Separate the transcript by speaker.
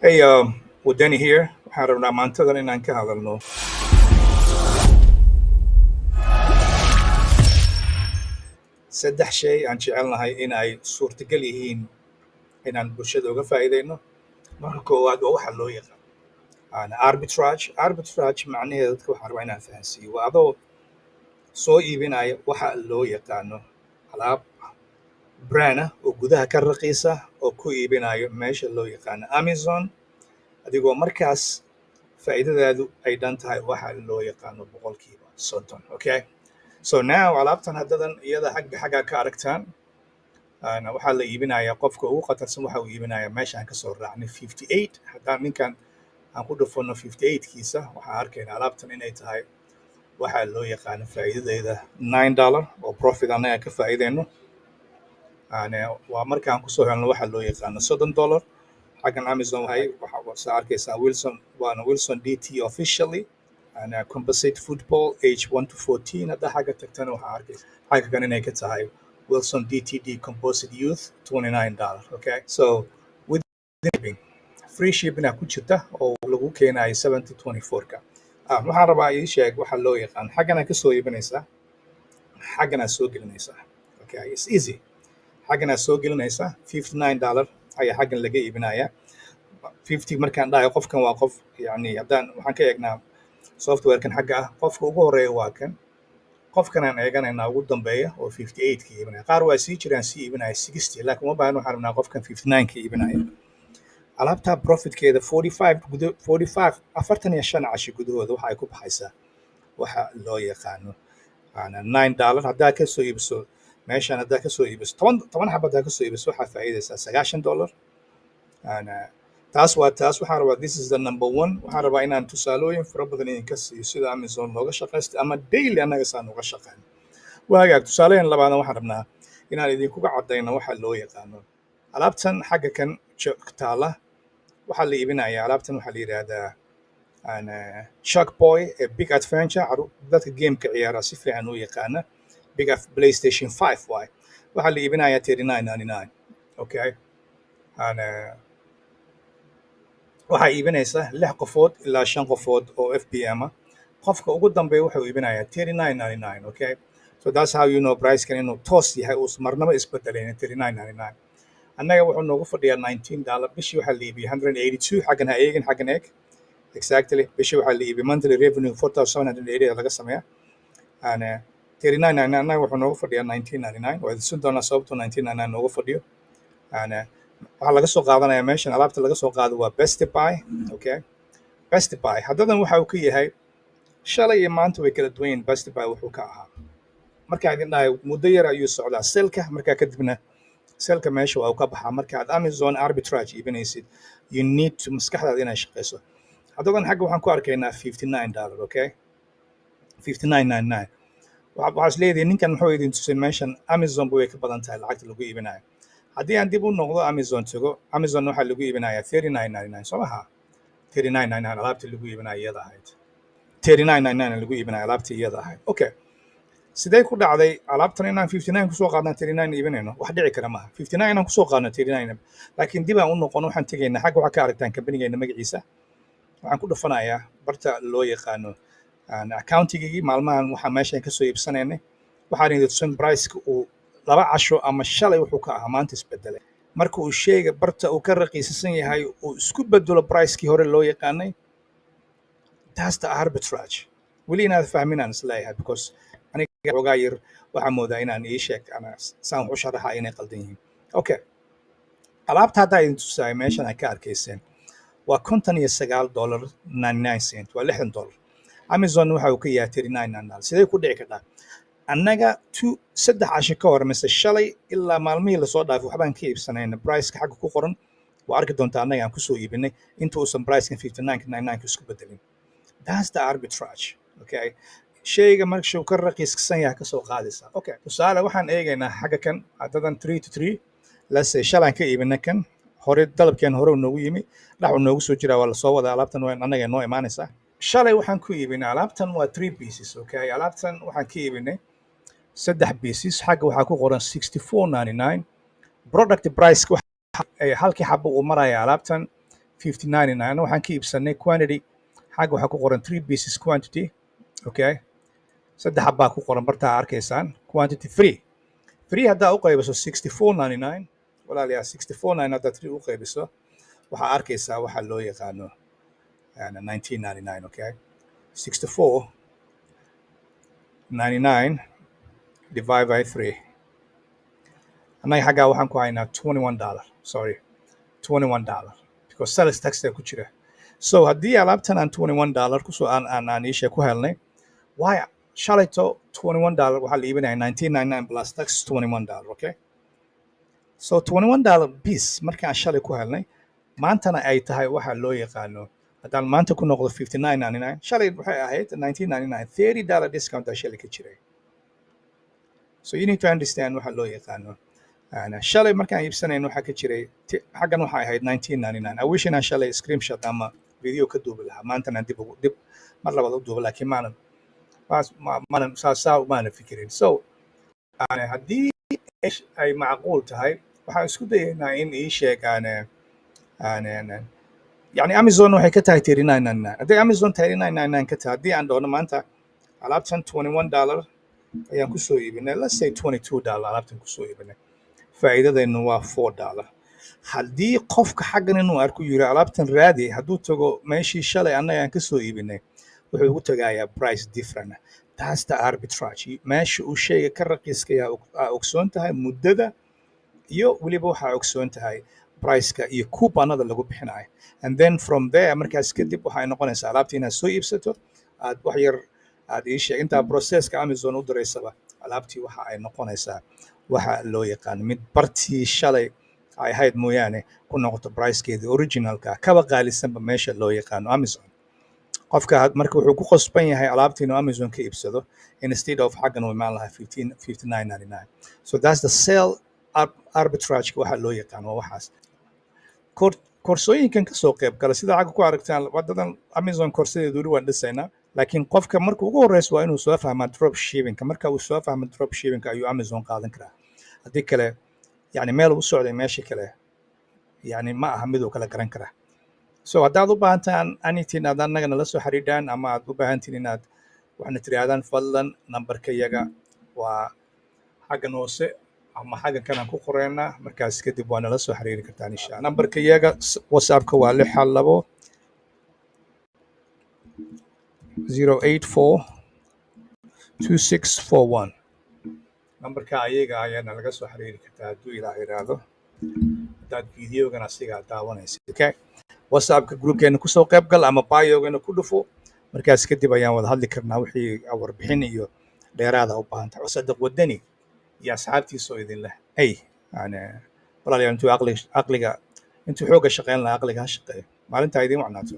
Speaker 1: Hey, Wadani here. Waxaan rabnaa maantadan inaan ka hadalno saddex shay aan jecelnahay in ay suurtagal yihiin inaan bulshada uga faa'iideyno. Marka koowaad waa waxa loo yaqaan arbitrage. Arbitrage macnaheeda dadka waxaan rabaa inaan fahansiiyo waa adoo soo iibinaya waxa loo yaqaano alaab brand ah oo gudaha ka raqiisa oo ku iibinayo meesha loo yaqaano Amazon, adigoo markaas faa'iidadaadu ay dhan tahay waxa loo yaqaano 30%. Okay, so now alaabtan haddadan iyada xagga ka aragtaan waxaa la iibinayaa, qofka ugu khatarsan waxa uu iibinayaa meesha aan kasoo raacnay 58. Haddaan ninkan aan ku dhufano 58 kiisa, waxaan arkaynaa alaabtan inay tahay waxa loo yaqaano faa'iidadeeda $9 oo profit annaga ka faa'iideyno. Waa markaan kusoo helno waxa loo yaqaano $30 xaggan Amazon. Waxaa arkaysaa Wilson, waana Wilson DT officially and compensate football age 1 to 14. Haddaa xagga tagtana, waxaa arkaysa xagga kan inay ka tahay Wilson DTD composite youth $29. Okay, so with shipping, free shipping ku jirta oo lagu keenayo 7 to 24 ka. Waxaan rabaa ii sheeg waxa loo yaqaan xaggan aad kasoo iibinaysaa, xaggan aad soo gelinaysaa. Okay, it's easy. Xaggan aad soo gelinaysaa, $59 ayaa xaggan laga iibinayaa. 50 markaan dhahayo, qofkan waa qof, yani haddaan waxaan ka eegnaa softwarekan xagga ah, qofka ugu horeeya waa kan. Qofkan aan eeganaynaa ugu dambeeya oo 58 ka iibinaya. Qaar waa sii jiraan sii iibinaya 60, laakiin uma baahan. Waxaan rabnaa qofkan 59 ka iibinaya alaabtaa. Profitkeeda 45 gudo, 45, 45 casho gudahooda waxa ay ku baxaysaa waxa loo yaqaano $9. Haddaa ka soo iibiso meeshan, haddaa ka soo iibiso 10 xab, haddaa ka soo iibiso, waxaa faa'iidaysaa $90. Taas waa taas. Waxaan rabaa, this is the number one. Waxaan rabaa inaan tusaalooyin fara badan idinka siiyo sida Amazon looga shaqaysto ama daily annaga saan uga shaqeyno. Waagaag, tusaalahan labaadna waxaan rabnaa inaan idinkuga caddayno waxa loo yaqaano alaabtan xagga kan taala. Waxaa la iibinayaa alaabtan, waxaa la yidhaahdaa Shark Boy ee Big Adventure. Dadka gameka ciyaara si fiican u yaqaana Big PlayStation 5 waay. Waxaa la iibinayaa 39.99. Okay, waxaa iibinaysa lix qofood ilaa shan qofood oo FBM ah. Qofka ugu dambeeya wuxuu iibinayaa 39.99. Okay, so that's how you know pricekan inuu toos yahay, uusan marnaba isbedelaynin, 39.99. Annaga wuxuu noogu fadhiyaa $19. Bishii waxaa la iibiyay 182. Xaggan ha eegin, xaggan eeg. Exactly, bishii waxaa la iibiyay monthly revenue 4780 laga sameeyaa. And 39.99, annaga wuxuu noogu fadhiyaa 19.99. Waa idin doonaa sababtuu 19.99 noogu fadhiyo. And waxaa laga soo qaadanayaa meeshan, alaabta laga soo qaado waa Best Buy. Okay, Best Buy haddadan waxa uu ka yahay shalay iyo maanta way kala duwan yihiin. Best Buy wuxuu ka ahaa, markaa idin dhahay, muddo yar ayuu socdaa saleka, markaa kadibna saleka meesha waa uu ka baxaa. Marka aad Amazon arbitrage iibinaysid, you need to maskaxdaada inay shaqeyso. Haddadan xagga waxaan ku arkaynaa $59. Okay, 59.99. Waxaa is leedahay, ninkan muxuu idin tusay meeshan? Amazon ba way ka badan tahay lacagta lagu iibinayo. Haddii aan dib u noqdo, Amazon tago, Amazon waxaa lagu iibinayaa 39.99, soo maha? 39.99 alaabta lagu iibinayo iyada ahayd, 39.99 lagu iibinayo alaabta iyada ahayd. Okay, sidee ku dhacday alaabtan inaan 59 kusoo qaadnaan 39 iibinayno? Wax dhici kara maaha 59 inaan kusoo qaadno 39. Laakiin dib aan u noqono, waxaan tegaynaa xagga. Waxaa ka aragtaan kambanigeenna magaciisa. Waxaan ku dhufanayaa barta loo yaqaano accountigigii maalmahan waxaa meeshan kasoo iibsanaynay. Waxaan idin tusin priceka uu 2 casho ama shalay wuxuu ka ahaa, maanta isbedelay. Marka uu sheyga barta uu ka raqiisasan yahay uu isku bedelo pricekii hore loo yaqaanay, that's the arbitrage. Weli inaad fahmin aan isleeyahay, because aniga xoogaa yar waxaa moodaa inaan ii sheeg ana saan wax u sharaxa inay qaldan yihiin. Okay, alaabta haddaa idin tusaaya meeshan aad ka arkayseen waa $59.99, waa $60. Amazon waxa uu ka yahay 39.99. Sidee ku dhici kartaa? Annaga two, 3 casho ka hor mise shalay ilaa maalmihii lasoo dhaafay waxbaan ka iibsanayna. Priceka xagga ku qoran waa arki doontaa annaga aan kusoo iibinay inta uusan pricekan 59.99 isku bedelin. That's the arbitrage. Okay, shayga marka uu ka raqiisan yahay kasoo qaadaysaa. Okay, tusaale waxaan eegaynaa xagga kan haddadan 3 to 3. Let's say shalaan ka iibinay kan hore, dalabkeen hore uu noogu yimi, dhax uu noogu soo jiraa, waa lasoo wadaa. Alaabtan waa annaga noo imaanaysaa. Shalay waxaan ku iibinay alaabtan, waa three pieces. Okay, alaabtan waxaan ka iibinay saddex pieces. Xagga waxaa ku qoran 64.99 product price. Halkii xabo uu maraya alaabtan 59.99. Waxaan ka iibsanay quantity, xagga waxaa ku qoran three pieces quantity, okay? Saddex xabbaa ku qoran bartaa arkaysaan, quantity three. Three haddaa u qaybiso 64.99, walaalayaal, 64.9 haddaa three u qaybiso, waxaa arkaysaa waxaa loo yaqaano 19.99, okay? 64.99 divide by three, annaga xaggaa waxaan ku haynaa $21, sorry, $21, because sales tax ku jira. So haddii alaabtan aan $21 kusoo aan iisha ku helnay, why shalayto $21 waxaa la iibinaya 19.99 plus tax $21, okay? So $21 piece markaan shalay ku helnay, maantana ay tahay waxaa loo yaqaano, haddaan maanta ku noqdo 59.99, shalay waxay ahayd 19.99, $30 discount aa shalay ka jiray. So you need to understand waxa loo yaqaano shalay markaan iibsanayn waxaa ka jiray xaggan waxay ahayd 19.99. I wish inaan shalay screenshot ama video ka duubi lahaa, maantana dib ugu dib mar labaad u duuba, laakiin maanan maanan saa maanan fikirin. So haddii ay macquul tahay, waxaan isku dayaynaa in ii sheeg aan yani Amazon waxay ka tahay 39.99. Hadday Amazon 39.99 ka tahay, haddii aan dhoono maanta alaabtan $21 ayaan kusoo iibinay, let's say $22 alaabtan kusoo iibinay, faa'iidadaynu waa $4. Haddii qofka xaggan inuu arku yiri alaabtan raadi, hadduu tago meeshii shalay annaga aan kasoo iibinay, wuxuu ugu tagayaa price different. That's the arbitrage. Meesha uu shayga ka raqiiskayaa aa ogsoon tahay muddada, iyo weliba waxaa ogsoon tahay priceka iyo couponada lagu bixinayo, and then from there, markaas kadib waxay noqonaysaa alaabta inaad soo iibsato, aad wax yar aad ii sheeg intaa processka Amazon u diraysaba, alaabtii waxa ay noqonaysaa waxa loo yaqaano mid bartii shalay ay ahayd mooyaane ku noqoto pricekeedii originalka, kaba qaalisanba meesha loo yaqaano Amazon. Qofka marka wuxuu ku qasban yahay alaabtii inuu Amazon ka iibsado instead of xaggan uu imaan lahaa 15 59.99. So that's the sell arbitrage waxa loo yaqaan, waa waxaas. Koorsooyinkan ka soo qayb gala sida xagga ku aragtaan wadadan Amazon koorsadeedu weli waan dhisaynaa, laakiin qofka marka ugu horeysa waa inuu soo fahmaa drop shippingka. Marka uu soo fahmo drop shippingka ayuu Amazon qaadan karaa. Haddii kale, yani meel u socday meesha kale, yani ma aha mid uu kala garan karaa. So haddaad u baahantaan anything, aad annaga nala soo xiriidhaan ama aad u baahantiin inaad waxna tirahdaan, fadlan nambarka yaga waa xaggan hoose ama xaggan kanaan ku qoreynaa. Markaas kadib waa nala soo xiriiri kartaan insha Allah. Nambarka yaga WhatsAppka waa 612 084 2641. Nambarka ayaga ayaana laga soo xiriiri kartaa hadduu Ilaah yidhaahdo, haddaad videogan asiga daawanaysid, okay? WhatsAppka groupkeena kusoo qayb gal ama biogana ku dhufo. Markaas kadib ayaan wada hadli karnaa wixii warbixin iyo dheeraada u baahan tahay. Sadaq Wadani iyo asxaabtiisa oo idin leh, hey, yani walaalayaal, intuu aqliga intuu xoogga shaqeyn lahaa, aqliga ha shaqeeyo. Maalintaa idiin wacnaato.